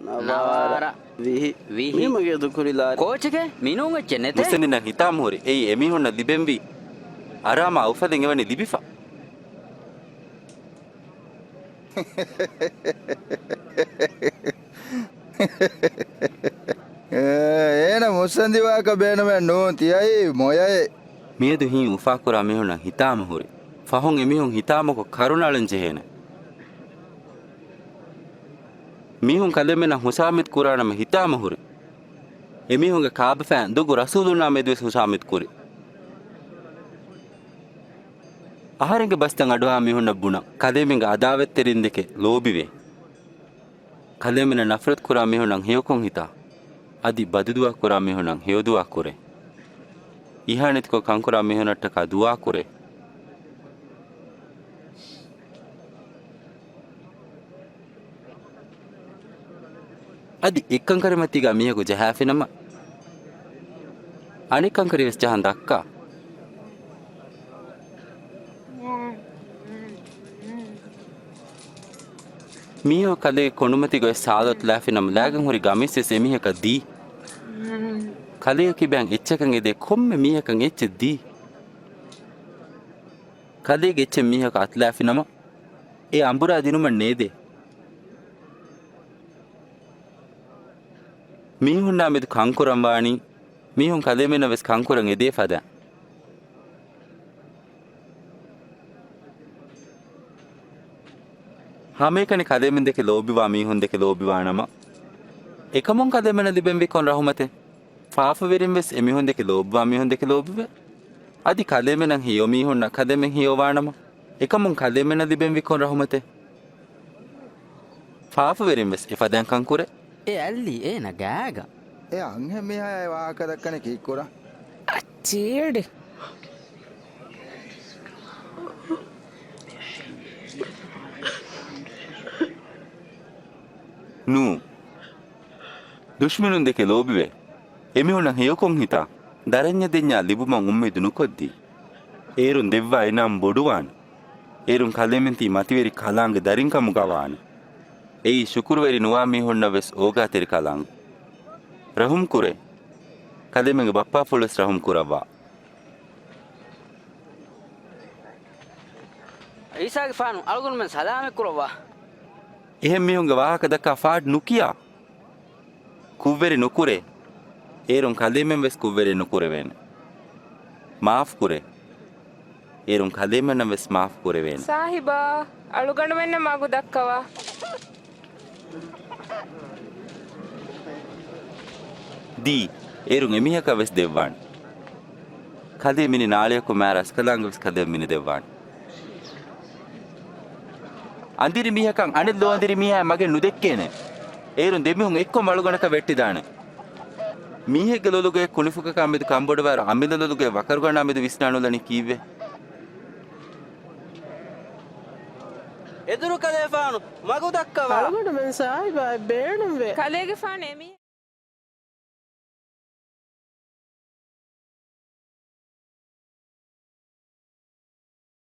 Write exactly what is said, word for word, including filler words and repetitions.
ނަވާރަ. ނަވާރަ. ވިހި. ވިހި. މީ މަގޭ ދުކުރި ލާރި. ކޯޗެކޭ؟ މިނޫން އެއްޗެއް ނެތޭ. މުއްސަނދިންނަށް ހިތާމަހުރި. އެއީ އެމީހުންނަށް ލިބެންވީ އަރާމާ އުފަލެއް އެވަނީ ލިބިފަ. އޭނަ މުއްސަނދިވާކަށް ބޭނުމެއް ނޫން. ތިޔައީ މޮޔައެއް. މިއަދު ހިތް އުފާކުރާ މީހުންނަށް ހިތާމަހުރި. ފަހުން އެމީހުން ހިތާމަކޮށް ކަރުނަ އަޅަން ޖެހޭނެ. މީހުން ކަލޭމެންނަށް ހުށަހަމަތު ކުރާނަމަ ހިތާމަހުރި. އެމީހުންގެ ކާބަފައިން ދޮގު ރަސޫލުންނާ މެދުވެސް ހުށަހަމަތު ކުރި. އަހަރެންގެ ބަސްތައް އަޑުއަހާ މީހުންނަށް ބުނަން، ކަލޭމެންގެ އަދާވަތްތެރިންދެކެ ލޯބިވޭ. ކަލޭމެންނަށް ނަފްރަތު ކުރާ މީހުންނަށް ހެޔޮކޮށް ހިތާ. އަދި ބަދުދުޢާ ކުރާ މީހުންނަށް ހެޔޮދުޢާ ކުރޭ. އިހާނެތިކޮށް ކަންކުރާ މީހުންނަށްޓަކާ ދުޢާ ކުރޭ. އަދި އެއްކަންކަރިމަތީގަ މީހަކު ޖަހާފިނަމަ، އަނެއްކަންކަރިވެސް ޖަހަން ދައްކާ. މީހަކު ކަލޭގެ ކޮނޑުމަތީގަ އޮތް ސާލޮތު ލާފިނަމަ، ލާގެން ހުރި ގަމީސްވެސް އެމީހަކަށް ދީ. ކަލޭގެ ކިބައިން އެއްޗަކަށް އެދޭ، ކޮންމެ މީހަކަށް އެއްޗެއް ދީ. ކަލޭގެ އެއްޗެއް މީހަކަށް އަތުލާފިނަމަ، އެ އަނބުރާ ދިނުމަށް ނޭދޭ. މީހުންނާ މެދު ކަންކުރަން ވާނީ، މީހުން ކަލޭމެންނަށް ވެސް ކަންކުރަން އެދޭ ފަދަ. ހަމައެކަނި ކަލޭމެންދެކެ ލޯބިވާ މީހުންދެކެ ލޯބިވާނަމަ، އެކަމުން ކަލޭމެންނަށް ލިބެންވީ ކޮން ރަހުމަތެއް؟ ފާފަވެރިން ވެސް އެމީހުންދެކެ ލޯބިވާ މީހުންދެކެ ލޯބިވޭ. އަދި ކަލޭމެންނަށް ހެޔޮ މީހުންނަށް ކަލޭމެން ހެޔޮވާނަމަ، އެކަމުން ކަލޭމެންނަށް ލިބެންވީ ކޮން ރަހުމަތެއް؟ ފާފަވެރިން ވެސް އެފަދައިން ކަންކުރޭ. އެ އައްލީ އޭނަ ގާގަ. އެ އަންހެން މީހާ އެ ވާހަކަ ދައްކަނީ ކީއްކުރަން؟ އައްޗީޑި. ނޫ. ދުޝްމަނުން ދެކެ ލޯބިވޭ. އެމީހުންނަށް ހެޔޮކޮށް ހިތާ. ދަރަންޏަ ދެންޏާ ލިބުމަށް އުއްމީދު ނުކޮށްދީ. އޭރުން ދެއްވާ އިނާމް ބޮޑުވާނެ. އޭރުން ކަލޭމެންތީ މަތިވެރި ކަލާނގެ ދަރިންކަމުގަ ވާނެ. އެއީ ޝުކުރުވެރި ނުވާ މީހުންނަށް ވެސް އޯގާތެރި ކަލާނގެ. ރަހުމް ކުރޭ. ކަލޭމެންގެ ބައްޕާފުޅު ވެސް ރަހުމް ކުރައްވާ. އީސާގެފާނު އަޅުގަނޑުމެން ސަލާމަތް ކުރައްވާ. އެހެން މީހުންގެ ވާހަކަ ދައްކާ ފާޑް ނުކިޔާ. ކުށްވެރި ނުކުރޭ. އޭރުން ކަލޭމެން ވެސް ކުށްވެރި ނުކުރެވޭނެ. މާފް ކުރޭ. އޭރުން ކަލޭމެންނަށް ވެސް މާފް ކުރެވޭނެ. ސާހިބާ، އަޅުގަނޑުމެންނަށް މަގު ދައްކަވާ. ދީ، އޭރުން އެމީހަކަށް ވެސް ދެއްވާނެ. ކަލޭ މިނި ނާޅިއަކު މާ ރަސްކަލާނގެ ވެސް ކަލޭ މިނި ދެއްވާނެ. އަނދިރި މީހަކަށް އަނެއް ލޯ އަނދިރި މީހާ މަގެއް ނުދެއްކޭނެ. އޭރުން ދެމީހުން އެއްކޮށް މަޅުގަނޑަކަށް ވެއްޓިދާނެ. މީހެއްގެ ލޮލުގައި ކުނިފުކަކާ މެދު ކަންބޮޑުވާއިރު އަމިއްލަ ލޮލުގައި ވަކަރުގަނޑާ މެދު ވިސްނާނުލަނީ ކީއްވެ؟ އެދުރުކަލޭފާނު މަގު ދައްކަވާ. އަޅުގަނޑުމެން ސާހިބާއަށް ބޭނުންވޭ. ކަލޭގެފާނު އެމީ